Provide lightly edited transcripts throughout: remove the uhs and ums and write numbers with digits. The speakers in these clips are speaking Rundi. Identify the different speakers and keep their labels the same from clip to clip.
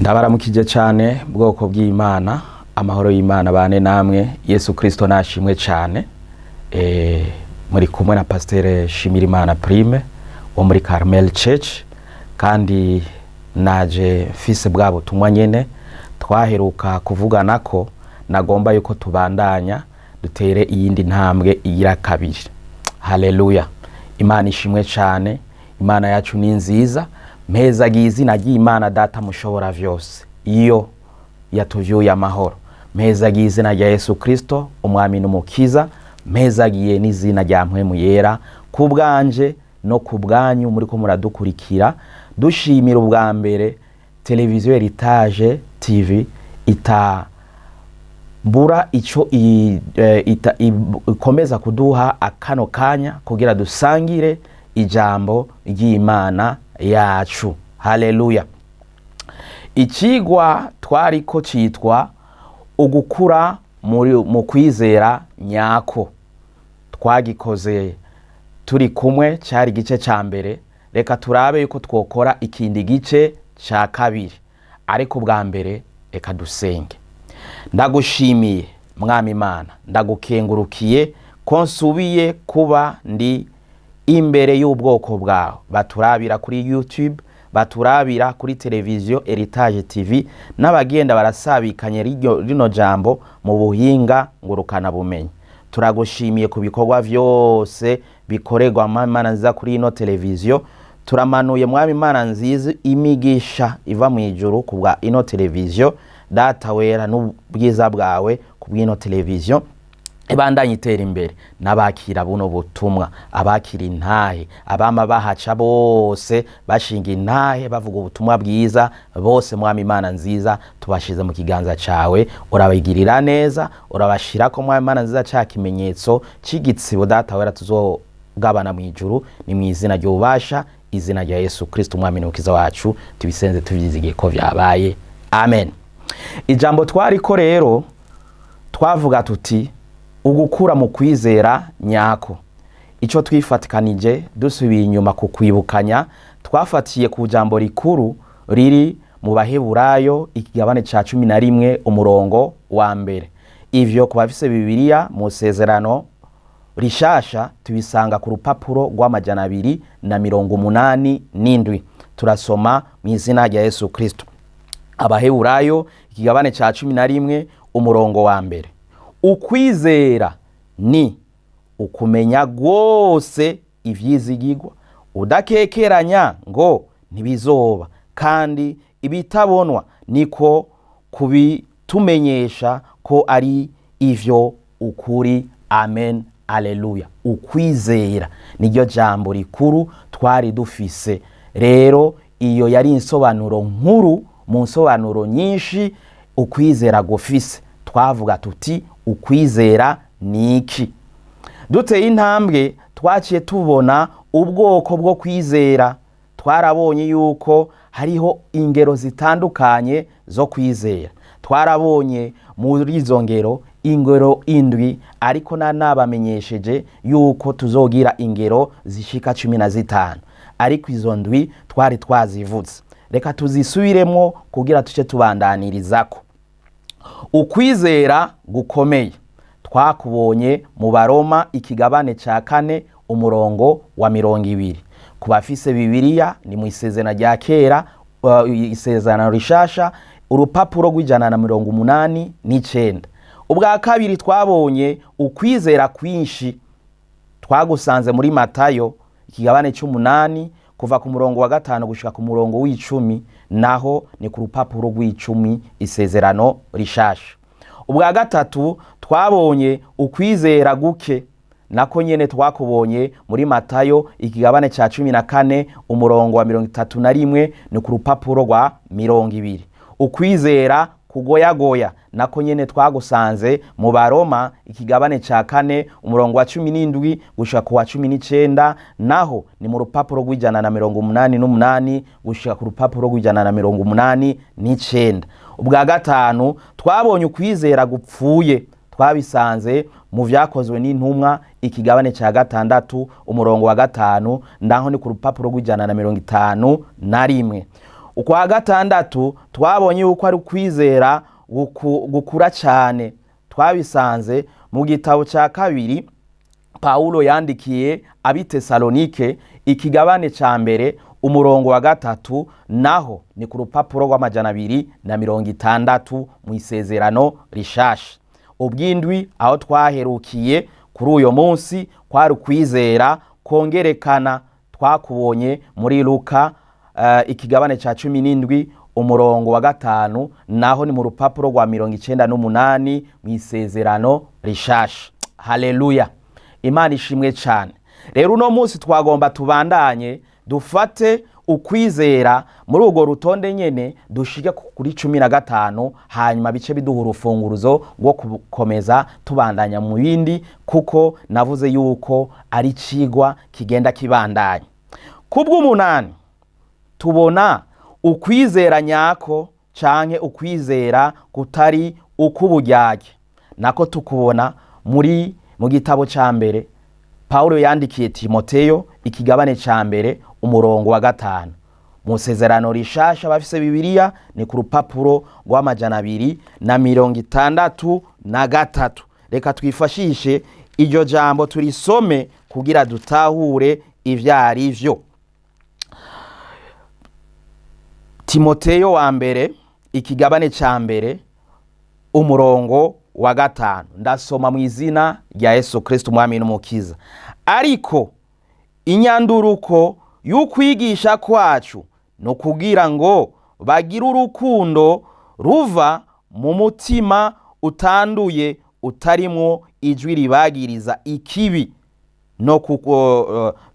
Speaker 1: Ndabaramukije cyane, bwoko bw'Imana. Amahoro y'Imana bane namwe. Yesu Kristo nashimwe cyane. Muri kumwe na Pasiteri Shimirimana Prime wo muri Carmel Church, kandi naje mfise bwa butumwa nyene twaheruka kuvugana ko nagomba yuko tubandanya dutere iyindi ntambwe igira kabiri. Haleluya! Imana ishimwe cyane. Imana yacu ni nziza. Mpezagiye izina ry'Imana Data mushobora vyose, iyo yatuvyuye amahoro. Mpezagiye izina rya Yesu Kristo, Umwami n'Umukiza. Mpezagiye n'izina rya Mpwemu Yera ku bwanje no ku bwanyu muriko muradukurikira. Dushimira ubwa mbere televiziyo Heritage TV ita mbura ico ikomeza kuduha akano kanya kugira dusangire ijambo ry'Imana yacu. Haleluya! Ikigwa twariko citwa ugukura mu kwizera nyako. Twagikoze turi kumwe, cyari igice ca mbere. Reka turabe yuko twokora ikindi gice ca kabiri, ariko ubwa mbere reka dusenge. Ndagushimiye, Mwami Imana, ndagukengurukiye ko nsubiye kuba ndi imbere y'ubwoko bwawe baturabira kuri YouTube, baturabira kuri televiziyo Heritage TV, n'abagenda barasabikanye rino jambo mu buhinga ngurukana bumenyi. Turagushimiye ku bikorwa vyose bikorerwa, Mwami Imana nziza, kuri ino televiziyo. Turamanuye, Mwami Imana nziza, imigisha iva mu ijuru ku bwa ino televiziyo. Data wera, n'ubwiza bwawe ku bw'ino televiziyo ibandanye itera imbere, n'abakira buno butumwa, abakira intahe, abama bahaca bose bashinga intahe, bavuga ubutumwa bwiza bose. Mwami Imana nziza, tubashize mu kiganza cawe. Urabagirira neza, urabashirako, Mwami Imana nziza, ca kimenyetso c'igitsibo, Data wera, tuzogabana mu ijuru. Ni mu izina ry'ububasha, izina rya Yesu Kristo, Umwami n'Umukiza wacu, tubisenze tuvyizigiye ko vyabaye. Amen. Ijambo twariko rero twavuga tuti ugukura mu kwizera nyako. Icyo twifatikanije, dusubiye inyuma ku kwibukanya, twafatiye ku jambo rikuru riri mu Baheburayo ikigabane ca 11 umurongo wa mbere. Ivyo ku bafise Bibiliya mu Sezerano Rishasha tubisanga ku rupapuro rw'287. Turasoma mu izina rya Yesu Kristo. Abaheburayo ikigabane ca 11 umurongo wa mbere: ukwizera ni ukumenya rwose ivyizigirwa, udakekeranya ngo ntibizoba, kandi ibitabonwa niko kubitumenyesha ko ari ivyo ukuri. Amen, aleluya. Ukwizera niryo jambo rikuru twari dufise. Rero iyo yari insobanuro nkuru mu nsobanuro nyinshi ukwizera gufise. Twavuga tuti ukwizera ni iki? Duteye intambwe, twaciye tubona ubwoko bwo kwizera. Twarabonye yuko hariho ingero zitandukanye zo kwizera. Twarabonye muri izo ngero ingero indwi, ariko nabamenyesheje yuko tuzogira ingero zishika 15, ariko izo ndwi twari twazivutse. Reka tuzisubiremo kugira tuce tubandanyirizako. Ukwizera gukomeye twakubonye mu Baroma ikigabane ca 4 umurongo wa 20. Ku bafise Bibiliya ni mu Isezerano rya Kera, Isezerano Rishasha, urupapuro rw'189. Ubwa kabiri twabonye ukwizera kwinshi, twagusanze muri Matayo ikigabane c'umunani kuva ku murongo wa 5 gushika ku murongo w'10, naho ni ku rupapuro rw'10 Isezerano Rishasha. Ubwa gatatu twabonye ukwizera guke, nako nyene twakubonye muri Matayo ikigabane ca 14 umurongo wa 31, ni ku rupapuro rwa 20. Ukwizera kugoyagoya nako nyene twagusanze mu Baroma ikigabane ca 4 umurongo wa 17 gushika ku wa 19, naho ni mu rupapuro rw'188 gushika ku rupapuro rw'189. Ubwa gatanu twabonye ukwizera gupfuye, twabisanze mu Vyakozwe n'Intumwa ikigabane ca 6 umurongo wa 5, naho ni ku rupapuro rw'151. Ukwa gatandatu twabonye yuko ari ukwizera gukura cyane. Twabisanze mu gitabo cya kabiri Pawulo yandikiye abitesalonike, ikigabane cya mbere, umurongo wa 3, naho ni ku rupapuro rw'260 mu Isezerano Rishasha. Ubw'indwi, aho twaherukiye kuri uyo munsi, kwari ukwizera kongerekana. Twakubonye muri Luka ikigabane cya 17, umurongo wa 5, naho ni mu rupapuro rwa 98 mu Isezerano Rishasha. Haleluya, Imana ishimwe cyane. Rero uno munsi twagomba tubandanye, dufate ukwizera muri urwo rutonde nyene, dushike kuri 15, hanyuma bice biduha urufunguruzo rwo gukomeza tubandanya mu bindi, kuko navuze yuko ari icigwa kigenda kibandanya. Kubw'umunani tubona ukwizera nyako canke ukwizera kutari uk'uburyarya. Nako tukubona muri mu gitabo ca mbere Pawulo yandikiye Timoteyo, ikigabane ca mbere, umurongo wa 5, mu Isezerano Rishasha. Bafise Bibiliya, ni ku rupapuro rw'263. Reka twifashishe iryo jambo turisome kugira dutahure ivyo ari vyo. Timoteyo wa mbere, ikigabane ca mbere, umurongo wa 5. Ndasoma mu izina rya Yesu Kristo Umwami n'Umukiza. Ariko inyanduruko y'ukwigisha kwacu ni ukugira ngo bagire urukundo ruva mu mutima utanduye, utarimwo ijwi ribagiriza ikibi,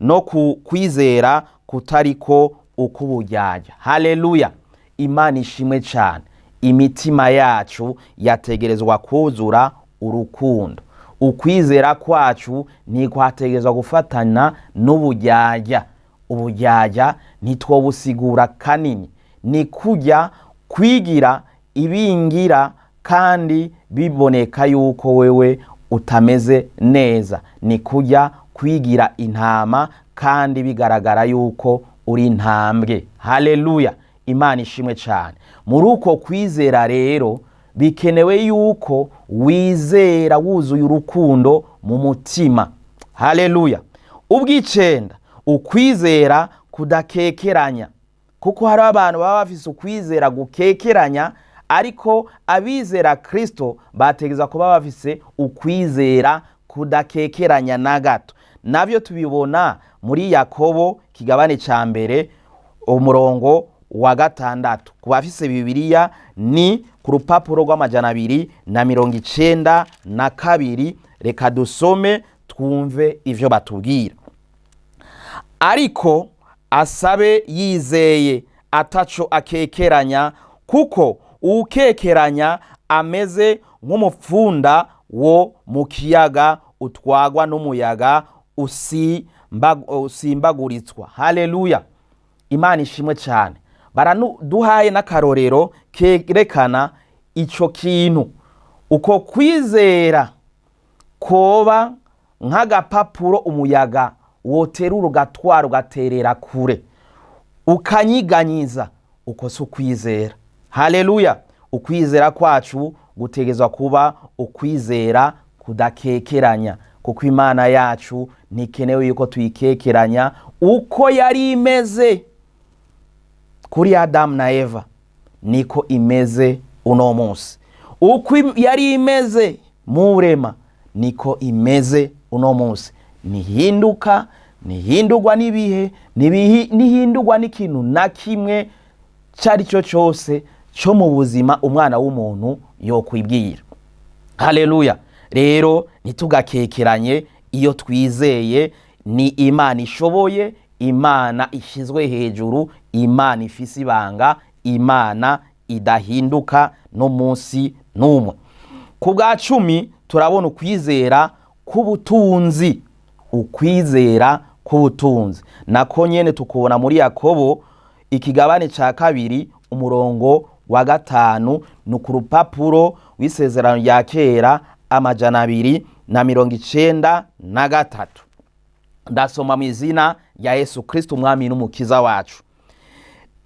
Speaker 1: no ku kwizera kutariko uk'uburyarya. Haleluya, Imana ishimwe cyane. Imitima yacu yategerezwa kuzura urukundo. Ukwizera kwacu ntikwategerezwa gufatana n'uburyarya. Uburyarya ntitwobusigura kanini, ni kujya kwigira ibingira kandi biboneka yuko wewe utameze neza, ni kujya kwigira intama kandi bigaragara yuko uri intambwe. Haleluya, Imana ishimwe cyane. Muri uko kwizera rero bikenewe yuko wizera wuzuye urukundo mu mutima. Haleluya. Ubw'icenda, ukwizera kudakekeranya, kuko hari abantu baba bafise ukwizera gukekeranya, ariko abizera Kristo bategereza kuba bafise ukwizera kudakekeranya na gato. Nabyo tubibona muri Yakobo, kigabane ca mbere, umurongo wa 6. Ku bafise Bibiliya, ni ku rupapuro rw'292. Reka dusome twumve ivyo batubwira. Ariko asabe yizeye, ataco akekeranya, kuko uwukekeranya ameze nk'umupfunda wo mu kiyaga utwagwa n'umuyaga usimbaguritswa. Haleluya, Imana ishimwe cyane. Baraduhaye n'akarorero kerekana ico kintu. Uko kwizera koba nk'agapapuro umuyaga woterura ugatwara ugaterera kure ukanyiganyiza, uko si ukwizera. Haleluya. Ukwizera kwacu gutegezwa kuba ukwizera kudakekeranya, kuko Imana yacu ntikenewe yuko tuyikekeranya. Uko yari imeze kuri Adamu na Eva niko imeze uno munsi, uko yari imeze murema niko imeze uno munsi. Ntihinduka, ntihindurwa n'ibihe, ntihindurwa n'ikintu na kimwe icyo ari cyo cyose cyo mu buzima umwana w'umuntu yokwibwira. Haleluya. Rero ntitugakekeranye iyo twizeye. Ni Imana ishoboye, Imana ishyizwe hejuru, Imana ifise ibanga, Imana idahinduka no munsi n'umwe. Ku bwa 10 turabona ukwizera k'ubutunzi. Ukwizera k'ubutunzi nako nyene tukubona muri Yakobo, ikigabane ca kabiri, umurongo wa 5, ni ku rupapuro w'Isezerano rya Kera 293. Ndasoma mu izina rya Yesu Kristo Umwami n'Umukiza wacu.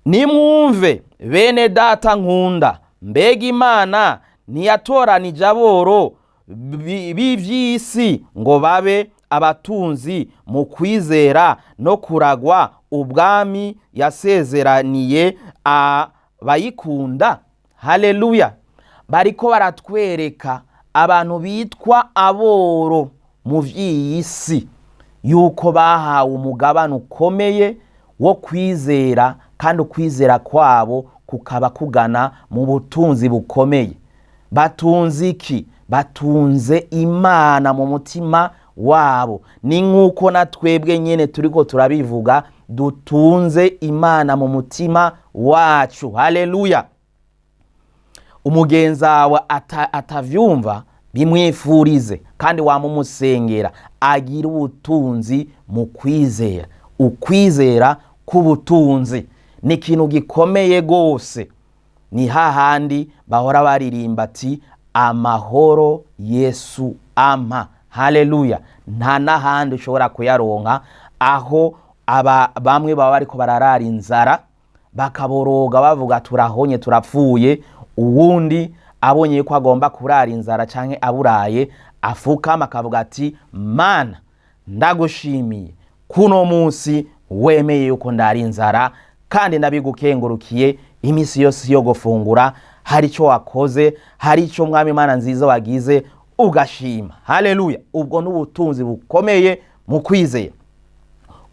Speaker 1: Nimwumve, bene Data nkunda, mbega Imana ntiyatoranije aboro b'ivy'isi ngo babe abatunzi mu kwizera no kuragwa ubwami yasezeraniye abayikunda? Haleluya! Bariko baratwereka abantu bitwa aboro mu vy'iyi si yuko bahawe umugabane ukomeye wo kwizera, kandi ukwizera kwabo kukaba kugana mu butunzi bukomeye. Batunze iki? Batunze Imana mu mutima wabo. Ni nk'uko na twebwe nyine turiko turabivuga, dutunze Imana mu mutima wacu. Haleluya! Umugenzi wawe atavyumva, bimwifurize kandi wamumusengera agira ubutunzi mu kwizera. Ukwizera k'ubutunzi ni ikintu gikomeye rwose. Ni hahandi bahora baririmba ati: "Amahoro Yesu ampa." Haleluya! Nta n'ahandi ushobora kuyaronka. Aho aba bamwe baba bariko bararara inzara, bakaboroga, bavuga: "Turahonye, turapfuye." Uwundi abonye ko agomba kurara inzara canke aburaye, afukama akavuga ati: "Mana, ndagushimiye kuno munsi wemeye yuko ndara inzara, kandi ndabigukengurukiye. Iminsi yose yo gufungura hari icyo wakoze, hari icyo, Mwami Imana nziza, wagize." Ugashima. Haleluya! Ubwo n'ubutunzi bukomeye mu kwizera.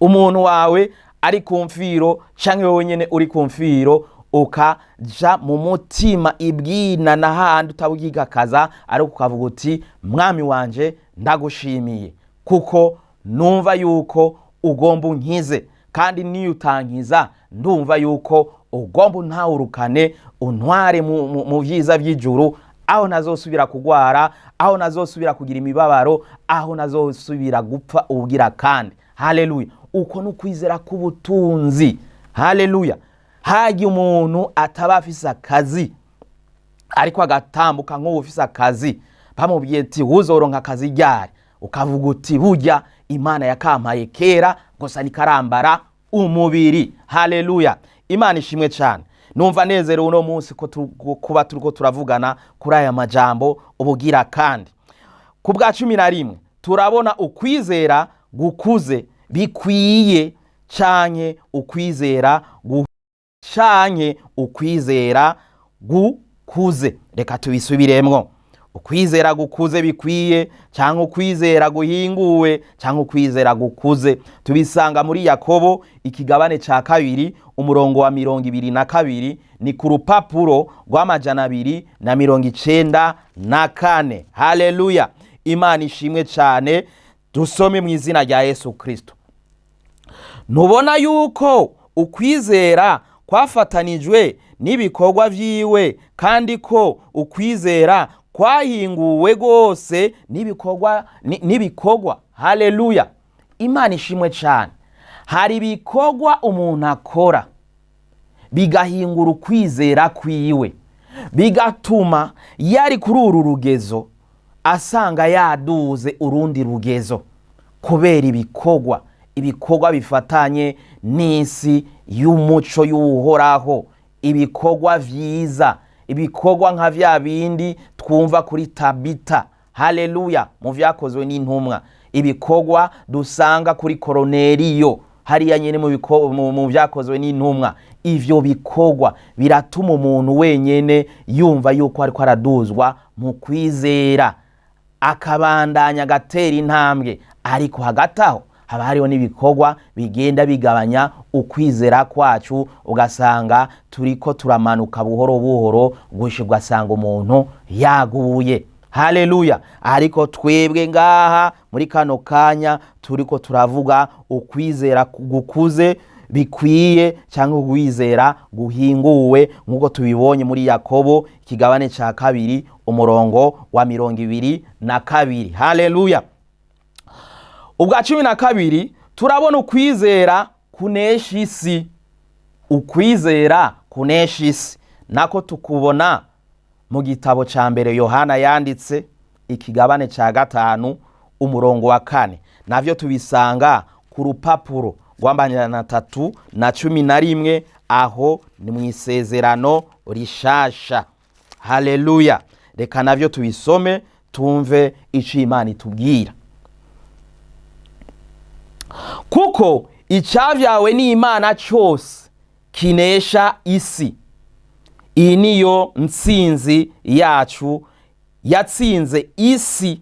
Speaker 1: Umuntu wawe ari ku mfiro, canke wowe nyene uri ku mfiro, ukaja mu mutima ibwina n'ahandi utabwigakaza, ariko ukavuga uti: "Mwami wanje, ndagushimiye kuko numva yuko ugomba unkize, kandi niyo utankiza ndumva yuko ugomba untawurukane, untware mu vyiza vy'ijuru, aho ntazosubira kugwara, aho ntazosubira kugira imibabaro, aho ntazosubira gupfa ubugira kandi." Haleluya! Uko ni ukwizera k'ubutunzi. Haleluya! Hajya umuntu ataba afise akazi, ariko agatambuka nk'ubu ufise akazi, bamubwiye ati: "Uzoronka akazi ryari?" Ukavuga uti: "Burya Imana yakampaye kera, gusa nikarambara umubiri." Haleluya! Imana ishimwe cyane. Numva nezerewe uno munsi ko kuba turiko turavugana kuri aya majambo ubugira kandi. Ku bwa 11, turabona ukwizera gukuze bikwiye canke ukwizera gukuze. Reka tubisubiremwo: ukwizera gukuze bikwiye, cyangwa ukwizera guhinguwe, cyangwa ukwizera gukuze. Tubisanga muri Yakobo, ikigabane cya 2, umurongo wa 22. Ni ku rupapuro rw'294. Haleluya! Imana ishimwe cyane. Dusome mu izina rya Yesu Kirisito. Ntubona yuko ukwizera kwafatanijwe n'ibikorwa vyiwe, kandi ko ukwizera kwahinguwe rwose n'ibikorwa? Haleluya! Imana ishimwe cyane. Hari ibikorwa umuntu akora bigahingura ukwizera kwiwe, bigatuma yari kuri uru rugezo asanga yaduze urundi rugezo kubera ibikorwa, ibikorwa bifatanye n'isi y'umuco y'Uhoraho, ibikorwa vyiza, ibikorwa nka vya bindi twumva kuri Tabita, haleluya, mu Vyakozwe n'Intumwa, ibikorwa dusanga kuri Koroneriyo hariya nyene mu Vyakozwe n'Intumwa. Ivyo bikorwa biratuma umuntu wenyene yumva yuko ariko araduzwa mu kwizera, akabandanya agatera intambwe. Ariko hagati aho haba hariho n'ibikorwa bigenda bigabanya ukwizera kwacu, ugasanga turiko turamanuka buhoro buhoro, gushika ugasanga umuntu yaguye. Haleluya! Ariko twebwe ngaha muri kano kanya turiko turavuga ukwizera gukuze bikwiye cyangwa ukwizera guhinguwe, nk'uko tubibonye muri Yakobo, ikigabane cya 2, umurongo wa 22. Haleluya! Ubwa 12, turabona ukwizera kunesha isi. Ukwizera kunesha isi nako tukubona mu gitabo cya mbere Yohana yanditse, ikigabane cya 5, umurongo wa 4. Navyo tubisanga ku rupapuro rw'311. Aho ni mu Isezerano Rishasha. Haleluya! Reka navyo tubisome, tumve ico Imana itubwira. Kuko icyabyawe n'Imana cyose kinesha isi. Iyi niyo ntsinzi yacu yatsinze isi,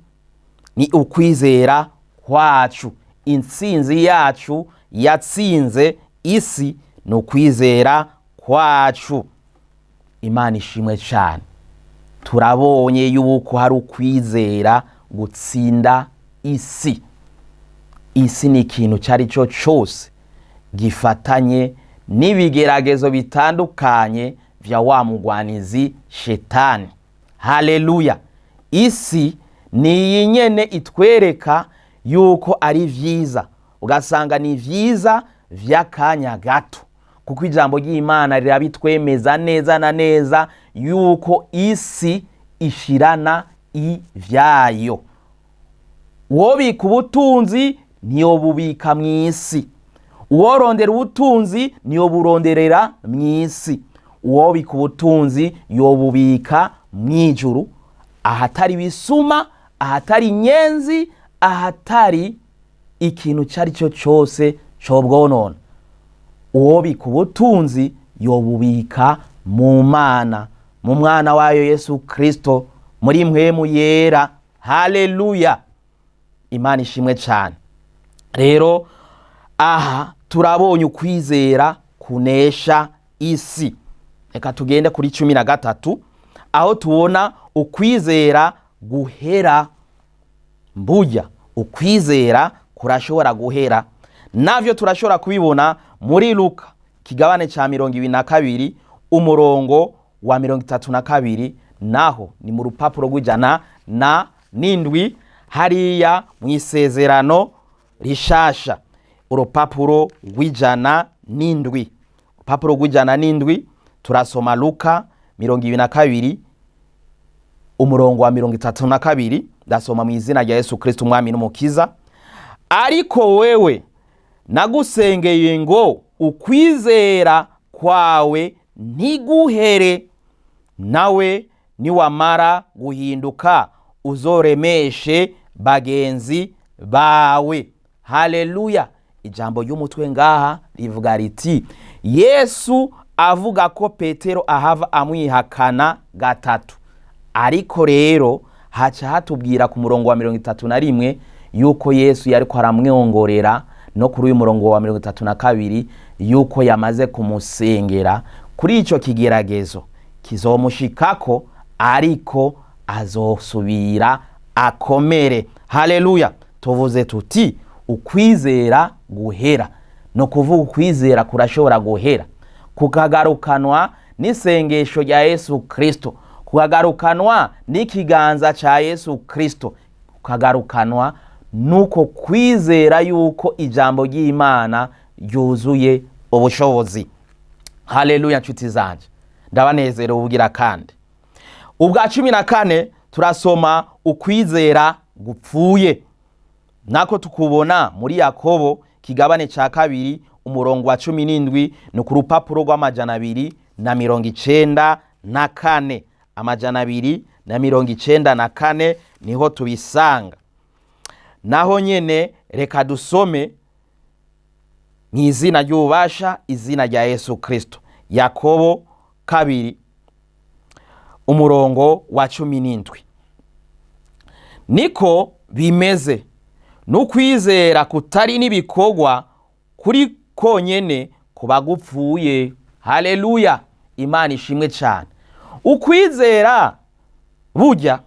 Speaker 1: ni ukwizera kwacu. Intsinzi yacu yatsinze isi ni ukwizera kwacu. Imana ishimwe cyane. Turabonye yuko hari ukwizera gutsinda isi. Isi ni ikintu icyo ari cyo cyose gifatanye n'ibigeragezo bitandukanye vya wa mugwanizi Shetani. Haleluya! Isi ni iyi nyene itwereka yuko ari vyiza, ugasanga ni vyiza vy'akanya gato, kuko ijambo ry'Imana rirabitwemeza neza na neza yuko isi ishirana ivyayo. Uwobika ubutunzi ntiyobubika mu isi, uworondera ubutunzi ntiyoburonderera mu isi. Uwobika ubutunzi yobubika mu ijuru, ahatari ibisuma, ahatari inyenzi, ahatari ikintu icyo ari cyo cyose cobwonona. Uwobika ubutunzi yobubika mu Mana, mu Mwana wayo Yesu Kristo, muri Mpwemu Yera. Haleluya! Imana ishimwe cyane. Rero aha turabonye ukwizera kunesha isi. Reka tugende kuri 13, aho tubona ukwizera guhera. Mburya ukwizera kurashobora guhera, navyo turashobora kubibona muri Luka kigabane ca 22, umurongo wa 32. Naho ni mu rupapuro rw'107 hariya mu Isezerano Rishasha. Urupapuro rw'107, urupapuro rw'107, turasoma Luka 22, umurongo wa 32. Ndasoma mu izina rya Yesu Kristo, Umwami n'Umukiza. Ariko wewe nagusengeye ngo ukwizera kwawe ntiguhere, nawe niwamara guhinduka uzoremeshe bagenzi bawe. Haleluya! Ijambo ry'umutwe ngaha rivuga riti: Yesu avuga ko Petero ahava amwihakana gatatu. Ariko rero haca hatubwira ku murongo wa 31 yuko Yesu yariko aramwongorera, no kuri uyu murongo wa 32 yuko yamaze kumusengera kuri ico kigeragezo kizomushikako, ariko azosubira akomere. Haleluya! Tuvuze tuti ukwizera guhera, no kuvuga ukwizera kurashobora guhera, kukagarukanwa n'isengesho rya Yesu Kristo, kukagarukanwa n'ikiganza ca Yesu Kristo, kukagarukanwa nuko kwizera yuko ijambo ry'Imana ryuzuye ubushobozi. Haleluya! Nshuti zanje, ndabanezerewe ubugira kandi. Ubwa 14 turasoma ukwizera gupfuye, nako tukubona muri Yakobo kigabane ca 2, umurongo wa 17. Ni ku rupapuro rw'294, 294 niho tubisanga. Naho nyene reka dusome mu izina ry'ububasha, izina rya Yesu Kristo. Yakobo 2, umurongo wa 17: Niko bimeze n'ukwizera kutari n'ibikorwa, kuri konyene kuba gupfuye. Haleluya! Imana ishimwe cyane. Ukwizera burya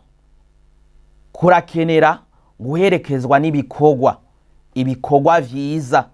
Speaker 1: kurakenera guherekezwa n'ibikorwa, ibikorwa vyiza,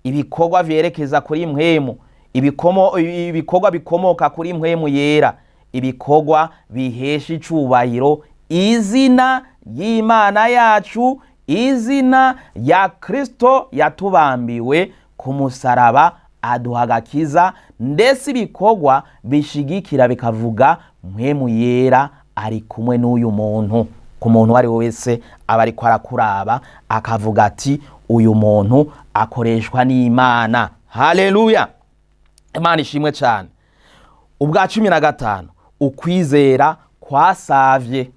Speaker 1: ibikorwa vyerekeza kuri Mpwemu, ibikorwa bikomoka kuri Mpwemu Yera, ibikorwa bihesha icubahiro izina ry'Imana yacu, izina ya Kristo yatubambiwe ku musaraba aduha agakiza, ndetse ibikorwa bishigikira bikavuga Mpwemu Yera ari kumwe n'uyu muntu. Ku muntu uwo ari we wese aba ariko arakuraba akavuga ati: "Uyu muntu akoreshwa n'Imana." Haleluya! Imana ishimwe cyane. Ubwa 15, ukwizera kwasavye,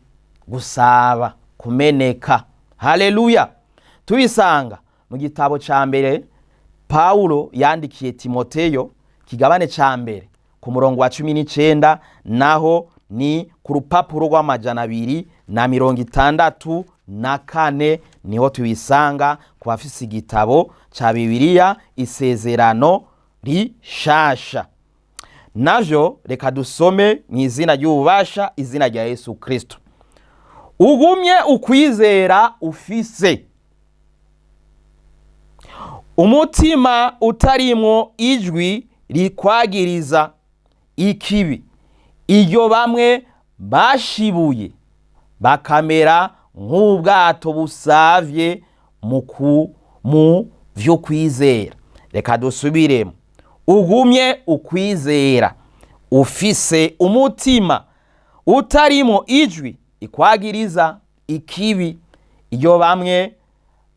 Speaker 1: gusaba, kumeneka. Haleluya! Tubisanga mu gitabo cya mbere Pawulo yandikiye Timoteyo, kigabane cya mbere, ku murongo wa 19, naho ni ku rupapuro rw'264, niho tubisanga ku bafise igitabo cya Bibiliya Isezerano Rishasha. Navyo reka dusome mu izina ry'ububasha, izina rya Yesu Kristo. Ugumye ukwizera ufise umutima utarimwo ijwi rikwagiriza ikibi, iryo bamwe bashibuye bakamera nk'ubwato busavye mu vyo kwizera. Reka dusubiremo: ugumye ukwizera ufise umutima utarimo ijwi ikwagiriza ikibi, iryo bamwe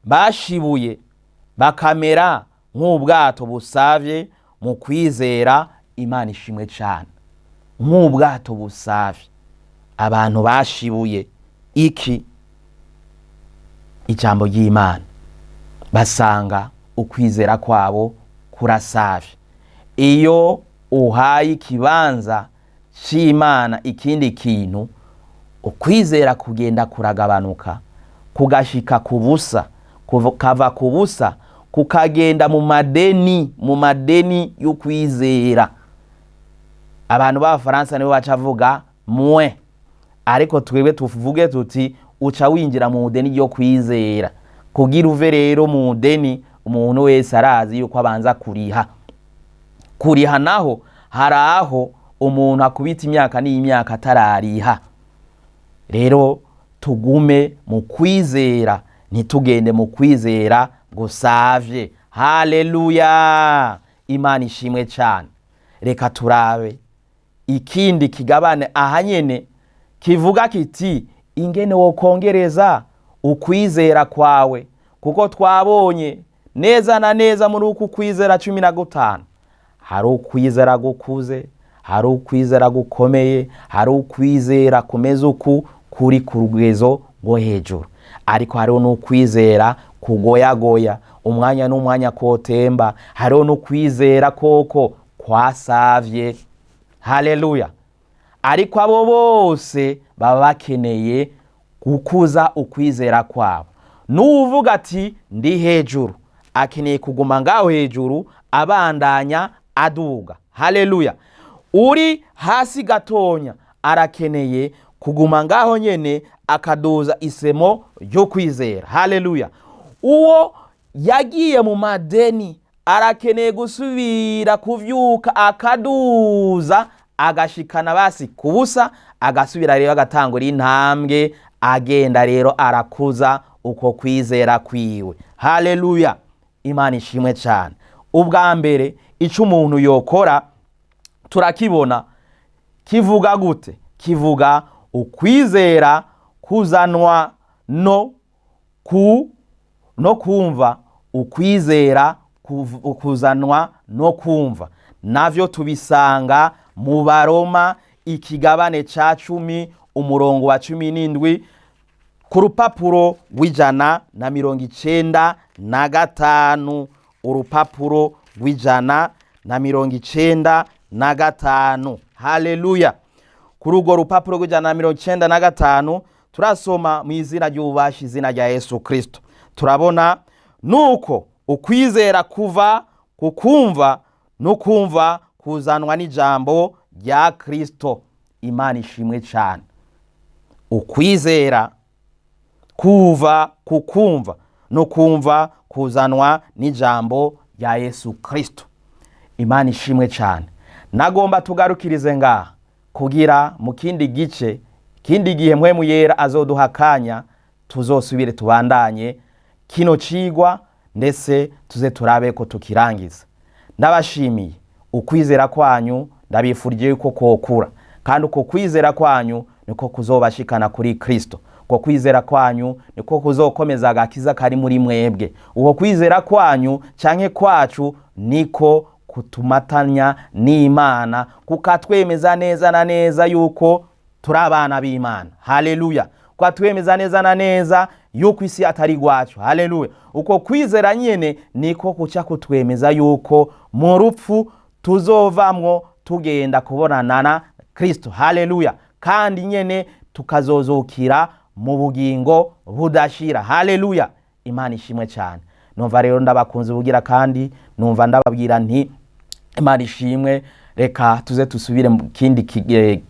Speaker 1: bashibuye bakamera nk'ubwato busavye mu kwizera. Imana ishimwe cyane. Nk'ubwato busavye, abantu bashibuye iki? Ijambo ry'Imana, basanga ukwizera kwabo kurasavye. Iyo uhaye ikibanza c'Imana ikindi kintu, ukwizera kugenda kuragabanuka, kugashika ku busa, kava ku busa kukagenda mu madeni, mu madeni y'ukwizera. Abantu b'Abafaransa nibo baca avuga mwe, ariko twebwe tuvuge tuti uca winjira mu deni ryo kwizera. Kugira uve rero mu deni, umuntu wese arazi yuko abanza kuriha. Kuriha naho hari aho umuntu akubita imyaka n'imyaka atarariha. Rero tugume mu kwizera, ntitugende mu kwizera gusavye. Haleluya! Imana ishimwe cyane. Reka turabe ikindi kigabane aha nyene kivuga kiti ingene wokongereza ukwizera kwawe, kuko twabonye neza na neza muri uku kwizera 15 hari ukwizera gukuze, hari ukwizera gukomeye, hari ukwizera kumeze uku kuri ku rugezo rwo hejuru, ariko hariho n'ukwizera kugoyagoya umwanya n'umwanya kotemba, hariho n'ukwizera koko kwasavye. Haleluya! Ariko abo bose baba bakeneye gukuza ukwizera kwabo. N'uvuga ati ndi hejuru, akeneye kuguma ngaho hejuru, abandanya aduga. Haleluya! Uri hasi gatonya arakeneye kuguma ngaho nyene, akaduza isemo ryo kwizera. Haleluya! Uwo yagiye mu madeni arakeneye gusubira kuvyuka, akaduza, agashikana basi ku busa, agasubira rero agatangura intambwe, agenda rero arakuza uko kwizera kwiwe. Haleluya! Imana ishimwe cyane. Ubwa mbere icyo umuntu yokora turakibona kivuga gute? Kivuga ukwizera kuzanwa no kumva, ukwizera kuzanwa no kumva. Navyo tubisanga mu Baroma, ikigabane ca 10, umurongo wa 17, ku rupapuro rw'195, urupapuro rw'195. Haleluya! Kuri urwo rupapuro rw'195 turasoma mu izina ry'ububasha, izina rya Yesu Kristo. Turabona nuko ukwizera kuva ku kumva, no kumva kuzanwa n'ijambo rya Kristo. Imana ishimwe cyane. Ukwizera kuva ku kumva, no kumva kuzanwa n'ijambo rya Yesu Kristo. Imana ishimwe cyane. Nagomba tugarukirize ngaha kugira mu kindi gice, kindi gihe Mpwemu Yera azoduha akanya, tuzosubire tubandanye kino cigwa, ndetse tuze turabe ko tukirangiza. Ndabashimiye ukwizera kwanyu, ndabifurije yuko kokura, kandi uko kwizera kwanyu niko kuzobashikana kuri Kristo, uko kwizera kwanyu niko kuzokomeza agakiza kari muri mwebwe, uko kwizera kwanyu canke kwacu niko. Kutumatanya n'Imana, kukatwemeza neza na neza yuko turi abana b'Imana. Haleluya! Kukatwemeza neza na neza yuko isi atari rwacu. Haleluya! Uko kwizera nyene niko kuca kutwemeza yuko mu rupfu tuzovamwo tugenda kubonana na Kristo. Haleluya! Kandi nyene tukazozukira mu bugingo budashira. Haleluya! Imana ishimwe cyane. Numva rero ndabakunze ubugira, kandi numva ndababwira nti Imana ishimwe. Reka tuze tusubire mu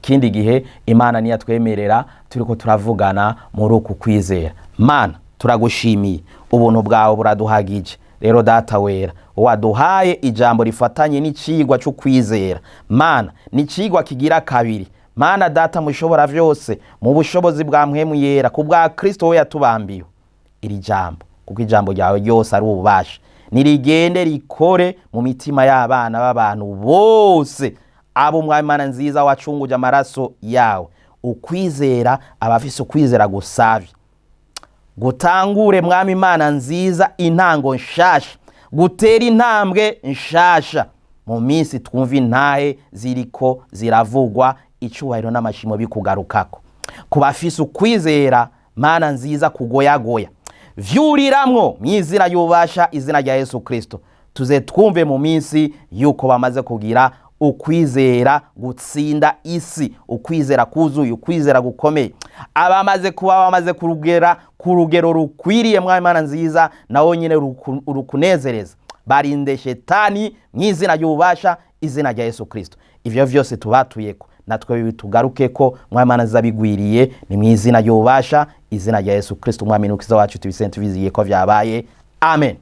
Speaker 1: kindi gihe, Imana niyatwemerera, turiko turavugana muri uku kwizera. Mana, turagushimiye, ubuntu bwawe buraduhagije. Rero Data wera, waduhaye ijambo rifatanye n'icigwa cyo kwizera. Mana, ni icigwa kigira kabiri. Mana Data mushobora vyose, mu bushobozi bwa Mpwemu Yera, ku bwa Kristo we yatubambiwe, iri jambo, kuko ijambo ryawe ryose ari ububasha, nirigende rikore mu mitima y'abana b'abantu bose, abo Mwami Mana nziza wacunguje amaraso yawe. Ukwizera, abafise ukwizera gusavye, gutangure, Mwami Imana nziza, intango nshasha, gutera intambwe nshasha mu minsi twumva intahe ziriko ziravugwa. Icubahiro n'amashimo bikugarukako. Ku bafise ukwizera, Mana nziza, kugoyagoya, vyuriramwo mu izina y'ububasha, izina rya Yesu Kristo. Tuze twumve mu minsi yuko bamaze kugira ukwizera gutsinda isi, ukwizera kuzuye, ukwizera gukomeye, abamaze kuba bamaze kurugera ku rugero rukwiriye. Mwami Imana nziza, nawo nyine rukunezereza, barinde shetani mu izina ry'ububasha, izina rya Yesu Kristo. Ivyo vyose tubatuyeko, natwe bitugarukeko, Mwami Imana nziza, bigwiriye. Ni mu izina ry'ububasha, izina rya Yesu Kristo, Umwami n'Umukiza wacu, tubisenge tubiziye ko vyabaye. Amen.